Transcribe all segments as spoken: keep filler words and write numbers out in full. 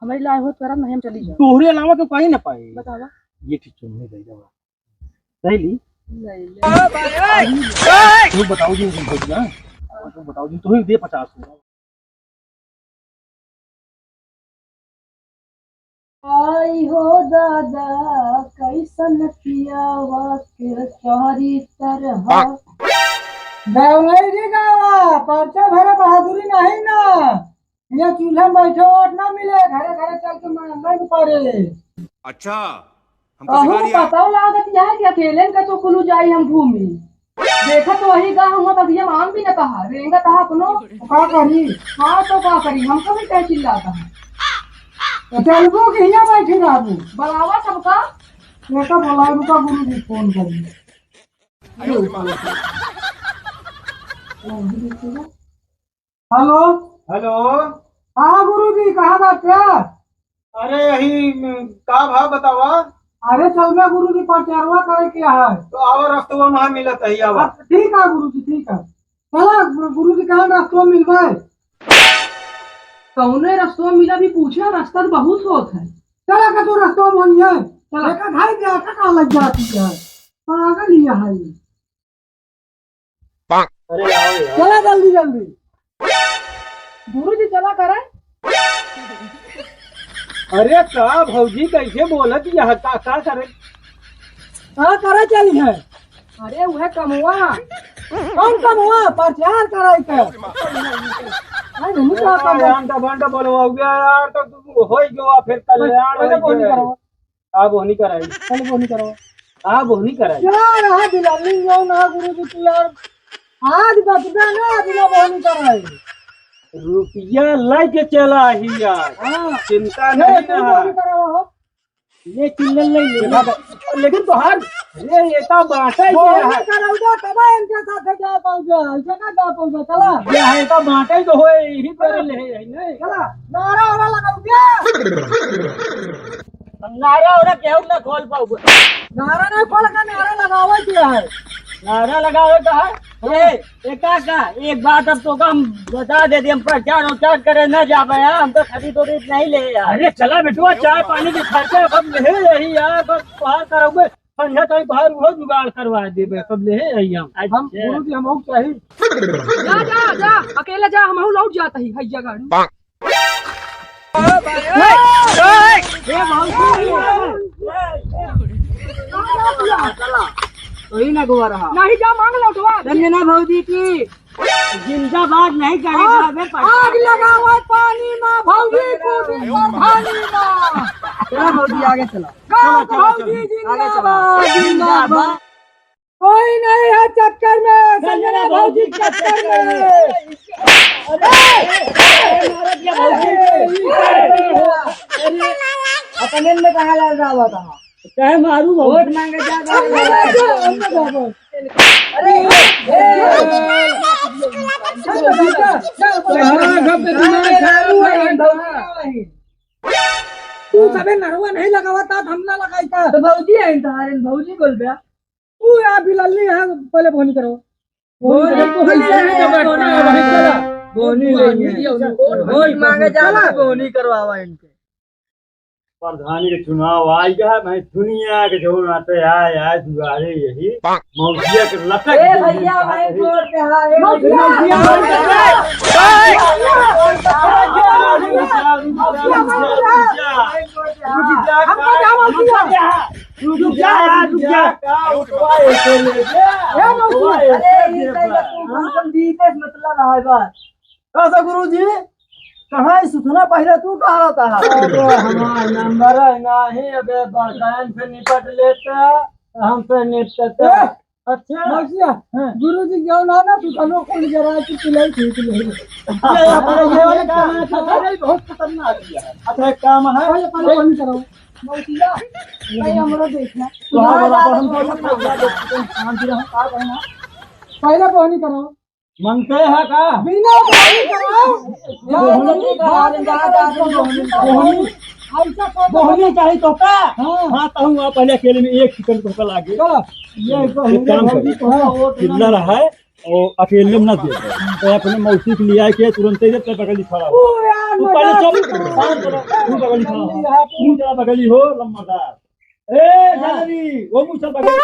हमरे लाए होत करब, नहीं हम चली जाब। तोहरे अलावा तो कहीं ना पाए। बतावा। ये ठीक चुनने दे जावा। सहेली। नहीं, नहीं। तू बताओ जी, तुम सोच ना। तू बताओ जी, तू ही दे पचास को। आई हो दादा, कैसन पियावा के चरित्र ह। गाँव नहीं रे गावा, पर्चा भरे बहादुरी नहीं ना। ये चूल्हा में बैठे वोट ना मिले, घरे घरे चल के मांगे के पड़े। अच्छा, हमको कहूँ सिखा दिया। पता लागत यह कि अकेले का तो कुलू जाई हम घूमी। देखा तो वही गाँव हुआ बगिया में आम भी न कहा, रेंगा तहा अपनो। तो का करी? हाँ तो का करी, हमको भी कह चिल्लाता है। तो चलबो कि हियाँ बैठी रहबो? बुलावा सबका। बेटा बुलाए, रुका गुरु जी फोन करी। हेलो। हेलो। हाँ गुरु जी, कहाँ बात है? अरे यही, म, का भाव बतावा? अरे चल ना गुरु जी, प्रचारवा करे के है। तो आवा, रस्तवा में मिलत है, आवा। हाँ, ठीक है गुरु जी, ठीक है। चला गुरु जी, कहाँ रस्तवा मिलबे? कौने रस्तवा मिला भी पूछे, रास्ता तो बहुत होत है। चला का तू रस्तवा में है। चला। देखा भाई, देखा का लग जाती है। पागल ही है ये। अरे आओ यार। चला जल्दी जल्दी। गुरुजी चला करे। अरे का भौजी कैसे बोलत यह का, का करे? का करे चली है? अरे उहे कमवा। कौन कमवा? प्रचार कराई के। नहीं, नहीं, का अरे कमवा? अंडा बंडा बोलवा गया यार, तो तू होई गवा फिर कल्याण पहले होई बोनी गया। करो। का बोहनी कराई? चल बोहनी करवा। का बोहनी कराई? यार, हाँ, बिलावली जाओ ना, गुरु जी, तू यार, आज बचबे ना, बिना बोहनी कराई। रुपया लेके चला ही यार। हाँ। चिंता ले, नहीं तू ना। बोहनी करवा हो। ले, चिल्लन ले, ले। देखा तो, लेकिन तोहार, ये, ये का बात है, ये बोहनी है। कराऊंगा, तब इनके साथ जा पाऊंगा, ऐसे ना जा पाऊंगा, चला। ये है, ये का बात है, तो होए, यही करे ले, यही नहीं। चला, नारा वारा लगाऊंगा। नारा ओरा केहू ना खोल पाउबे। नारा नहीं खोल का नारा लगावे के है। नारा लगावे का है? ए, ए काका, एक बात अब तो हम बता दे दे, हम प्रचार उचार करे ना जाबे यार, हम तो खरीद उरीद नहीं ले यार। अरे चला बेटुआ, चाय पानी के खर्चा सब ले यही यार, बस बाहर करोगे, संझा तक बाहर वो जुगाड़ करवा देबे, सब ले यही हम। हम अच्छा। गुरु जी हम और चाही। जा, जा, जा, अकेले जा, हम लौट जाता ही, हैया गाड़ी। ए भौजी। वही ना गोवा रहा। नहीं जा मांग लौटवा। रंजना भौजी की जिंदाबाद नहीं करे आग, बराबर पर आग लगावे पानी में भौजी कूदी प्रधानी में। चला भौजी आगे चला। गाँव चला, चला, भौजी चला। आगे चला। जिंदाबाद, जिंदाबाद। कोई नहीं है चक्कर में, संजना भौजी चक्कर में। अरे, अरे, मारत क्या भौजी? अरे, अपने में कहाँ लड़ रहा हुआ था? कहे मारू भौजी? वोट मांगे जा, जा, जा, जा। अरे, ए, ए, कहाँ सब पे दिमाग खराब हुआ है? तू सबे नरवा नहीं लगावा, तात हम ना लगाई का। तो भौजी है, इनका भौजी बोल बे। तू यहाँ बिलल्ली है, पहले बोनी करो। बोनी बोनी करो। तो है, है, है, है, है। बोनी नहीं है। वोट मांगे जा, चला। बोनी करवावा इनके। प्रधानी के चुनाव आई है, मैं दुनिया के जो नाते आए, आए दुआरे यही मौसिया के लटक ए गई भैया, है। मैं वोट पे हाँ, ए मौसिया भैया। मौसिया। रुक जा, रुक जा, रुक जा, रुक जा, रुक जा। रुक जा, हमको क्या मौसिया? रुक जा, रुक जा, का उठवा ऐसे ले जा। ए, मौसी। उठवा ऐसे अरे, ये दे तो बा। ये तो हम जीते से मतलब है बस। ऐसा गुरुजी, कहाँ है सुथना पहले तू कहा था? अरे, हमारा नंबर है नहीं, अबे बड़कायन से निपट लेते, हम पे निपटते। ए, अच्छा। मौसिया, हाँ। गुरुजी क्यों ना, ना, तू कनो कौन जरा की पिलाई ठीक ले। ये अपने ये वाले काम है, बहुत खतरनाक है। अच्छा, एक काम है। पहले, पहले बंद करो। मौसिया, भाई, हमरा देखना। तो हाँ, बराबर हम तो शांति रहो, का कहना? पहले बहनी करो। मंगते हैं का? बिना बहनी करो। बहनी करो, बहनी करो। बहनी। ऐसा कौन बहनी चाहिए तो का? हाँ। हाँ, तो हम वहाँ पहले अकेले में एक सेकंड तो कल आगे। चलो, ये एक बहनी काम करो। चिल्ला रहा है। और अकेले में ना दे दे। तो अपने मौसी के लिया के तुरंत ही दे, बगली खड़ा हो। ओ यार, तू पहले मजाक चुप, कर। शांत रहो। तू बगली खड़ा हो। तू जरा बगली हो, लंबरदार। ए, हाँ। जानवी, वो मुझसे बगली। ए,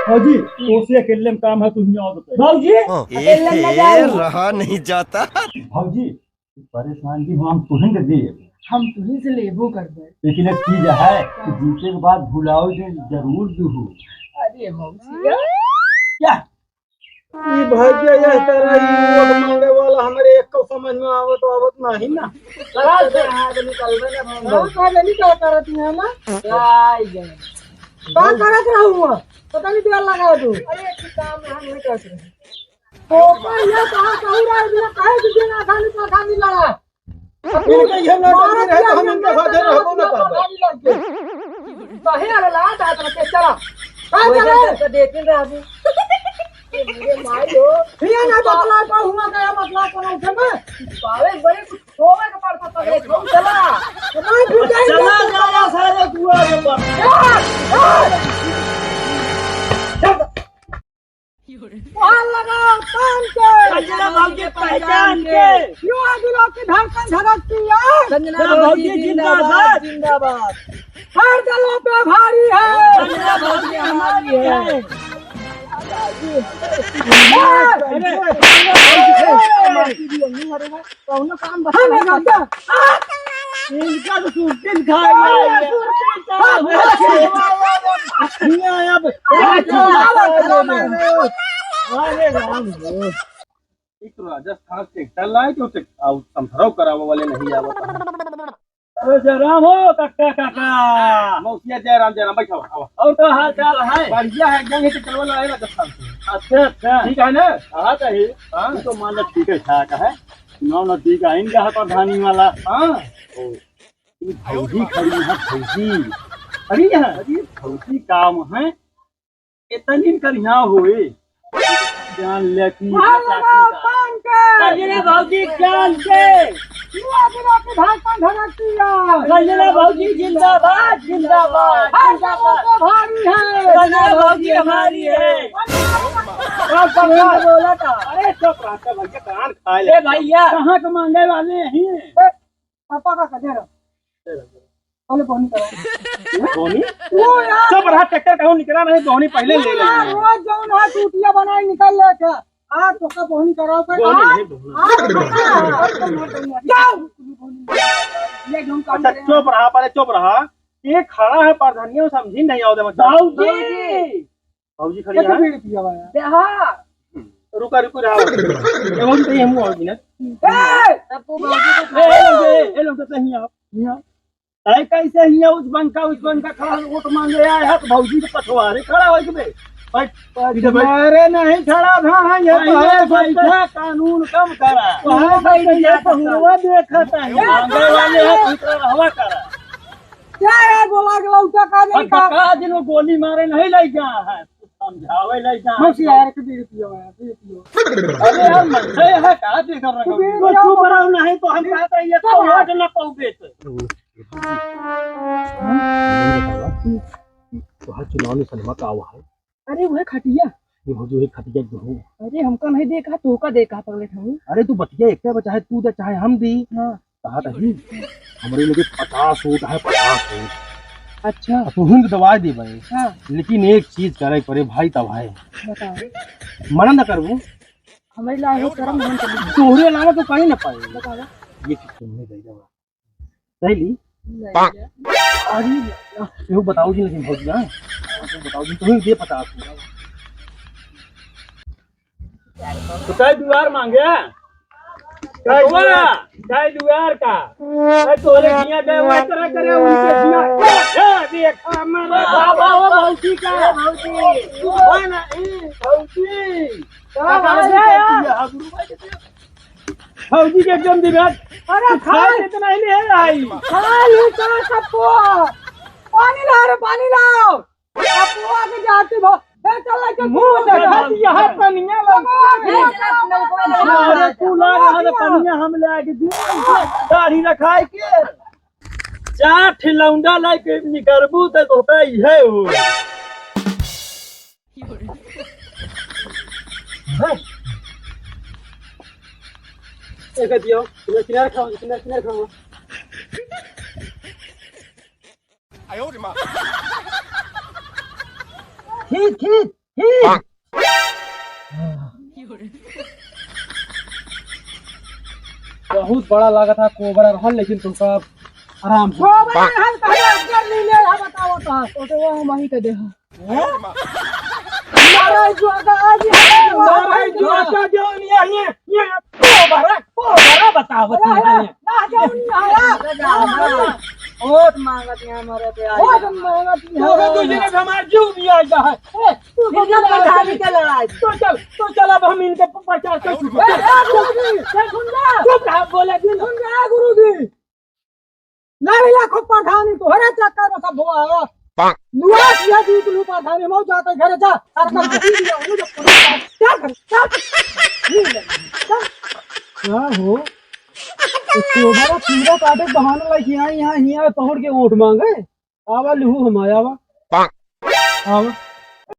भौजी, तोसे अकेले में काम है, तू ही आओ तो। भौजी, हाँ। अकेले में ए, जाओ। रहा नहीं जाता। भौजी, तू परेशान भी हो, हम तुहिन के दिए। हम तुहिन से लेबो करबे। लेकिन एक चीज है कि जीते के बाद भुलाओ जे जरूर दुहू। अरे मौसी। क्या? ई भाग्य यह तरह ई वोट मांगे वाला हमरे एक को समझ में आवत, आवत नहीं ना। कहाँ से हाथ निकलबे ना हम लोग। कहाँ से निकल करत हैं ना? क्या आई गए? का करत रहू हुआ? पता नहीं दिया लगा तू। अरे, एक काम हम नहीं करत रहे। तो पर ये कहा कहू रहा है, बिना कहे कि बिना खाली, बिना खाली लड़ा। इनके ये ना मारा करती रहे तो हम इनके साथे रहबो ना करबे। खाली लड़ के। कहे अरे ला, दा, दा, के चला। का वैसे चला? तो, तो देख नहीं रहा अभी। अरे माई हो। ये ना बतला का हुआ गया, बतला का उठे में। बावे बड़े कुछ होवे के पड़ता पकड़े, चला। नहीं, तू जाएगा, चला, चला। सारे कुआ के पास। चल, चल। चल। पार लगाओ, तान के। कंजना भौजी पहचान के। युवा दिलों की धड़कन धड़कती है। कंजना भौजी जिंदाबाद, जिंदाबाद। हर दलों पे भारी है। कंजना भौजी हमारी है। कौनो काम बता नहीं सकता। इनका तो सुरती दिखाई है। हियाँ अब। अरे राम हो। एक तो राजस्थान से ट्रैक्टर लाए, तो ट्रैक-, आउ समथरौ करावे वाले नहीं आवत हैं। अरे जय राम हो, काका, काका। मौसिया जय राम, जय राम, बैठो, आओ। और का हाल चाल है? बढ़िया है, एकदम ये ट्रैक्टर वाला आएगा राजस्थान से। अच्छा, अच्छा। ठीक है ना? हाँ, तो ये, हाँ। ये तो मान लो ठीक है, ठाक है। चुनाव नजदीक आइन रहा प्रधानी वाला। हाँ। ओ, ये भौजी खड़ी है, भौजी। खड़ी है? अरे भौजी काम है, इतनी करिया होए। जान ले कि हाँ, लगाओ, तान के। कंजना भौजी जान के। युवा दिलों की धड़कन धड़कती है। कंजना भौजी जिंदाबाद, जिंदाबाद, हर जिंदाबाद। दलों पे भारी है। कंजना भौजी हमारी है। कंजना भौजी बोला था। अरे चुप रह, चुप भैया, कान खा ले। ए भैया। कहाँ के मांगे वाले हैं? ए, पापा का कजर। पहले बोहनी कराओ। बोहनी? ओ यार। चुप रहा, ट्रैक्टर कहूँ निकला नहीं, बोहनी पहले ले ले। यार, रोज जौन है चूतिया बनाए निकल ले क्या? आज तो का बोहनी कराओ, फिर बोहनी आज, नहीं, बोहनी। आज तो का, जाओ। ये जो हम काम अच्छा, करें। चुप रहा, पहले चुप रहा। ये खड़ा है प्रधानिया, समझी नहीं आओ दे मतलब। बाबूजी। बाबूजी खड़ी कैसे है? बीड़ी पिया हुआ है? देहा। रुका, रुका, रहा। ये बाबूजी कहीं हम आओ बिना। ए! तब वो बाबूजी को ए, ए, लोग, ए, ए, लोग, तो सही आओ, नहीं आओ। अरे कैसे हियाँ उस बंका, उस बंका खड़ा वोट मांगे आए हैं, तो भौजी के पछवारे खड़ा हो गए। बैठ, बैठ, इधर बैठ। अरे नहीं खड़ा था, हाँ, ये तो पहले है, बैठा, कानून कम करा। पहले बैठ, ये तो हुआ देखा था। मांगे वाले हैं, तू तो रहवा करा। क्या यार बोला के लौटा का नहीं और का? बता दिन वो गोली मारे नहीं ले गया है, कुछ समझावे ले गया है। बस यार के बीड़ी पियो है, बीड़ी पियो। अरे यार, मन से है का देख रहा तू बीड़ी तो पियो। चुप रहो, नहीं तो हम कहते हैं, ये तो वोट ना पाओगे तो। तो हर चुनाव में सलमा का आवा है। अरे वह खटिया। ये हो जो है खटिया जो हो। अरे हमका नहीं देखा, तोहका देखा पगले ठाऊ। अरे तू बतिया एक बचा है, तू दे चाहे हम दी। हाँ। कहा था जी, हमरे लगे पचास वोट है, पचास वोट। अच्छा। अब तू हिंद दवाई दे भाई। हाँ। लेकिन एक चीज करे पड़े भाई, तब है। बताओ। मना न करबू। हमारे लायक हो करम हम कर। तोहरे अलावा तो कहीं ना पाए। बताओ। ये चीज तुमने दे दे। सही ली? नहीं। अरे, यो बताओ जी, लेकिन भौजी, हाँ? बताओ जी, तुम्हें ये पचास। तो कई दुआर मांगे? कई दुआर, कई दुआर का? अरे तोरे हियां गए, वो इस तरह करे, उनके हियां। ए, ए, देख, हमारे बाबा, वो भौजी का। भौजी। वो ना, ई, भौजी। का भौजी ए, करती है? भौजी के एकदम दिमाग। अरे खाए खाए। इतना ही नहीं है भाई। खाए ही का सबको। पानी लाओ रे, पानी लाओ। अब वो आके जाती भौ-, ए, चल, चल, मुंह चल, देखा चल। दिया है पनिया लग। अरे, तू ला रहा है पनिया, हम ले आके दी। दाढ़ी रखाए के। चार ठे लौंडा लाइके निकरबू त तोहका इहे हो। हैं? एक दियो, किनारे, किनारे खड़ा हो, किनारे, किनारे खड़ा हो। खींच, खींच, खींच। बहुत बड़ा लागत है कोबरा रहल, लेकिन तुमका आराम से। कोबरा रहल, कहाँ अजगर नीले है, बताओ तो। तो, तो वो हम वहीं के दे हैं। हैं? मारे जोगा, आज ही मारे जोगा, जो नहीं है, ये, ये कोबरा, कोबरा बताओ, अरे, अरे, ना, जो नहीं आया। वोट मांगत है हमारे पे, वोट मांगत है। तो दो जने से हमारा जीव भी आ गया है। ए, तू फिर तो प्रधानी के लड़ाई। तो चल, तो चल, अब हम इनके प्रचार कर चुके हैं। ए, ए, गुरुजी, ए, सुन जा। चुप रहा, बोले भी ना। सुन जा, गुरुजी। लड़िया खूब प्रधानी तोहरे चक्कर में सब हुआ है। नुआ किया जी, तू प्रधानी, मौज जाता है, घरे जा। अपना पति भी आओ, मुझे पुलिस का क्या कर, क्या कर? क्या हो? तो तुम्हारा पूरा काटे बहाना लाइक यहाँ, यहाँ, यहाँ पहुँच के वोट मांगे। आवा लूहू हम आया, आवा। आवा।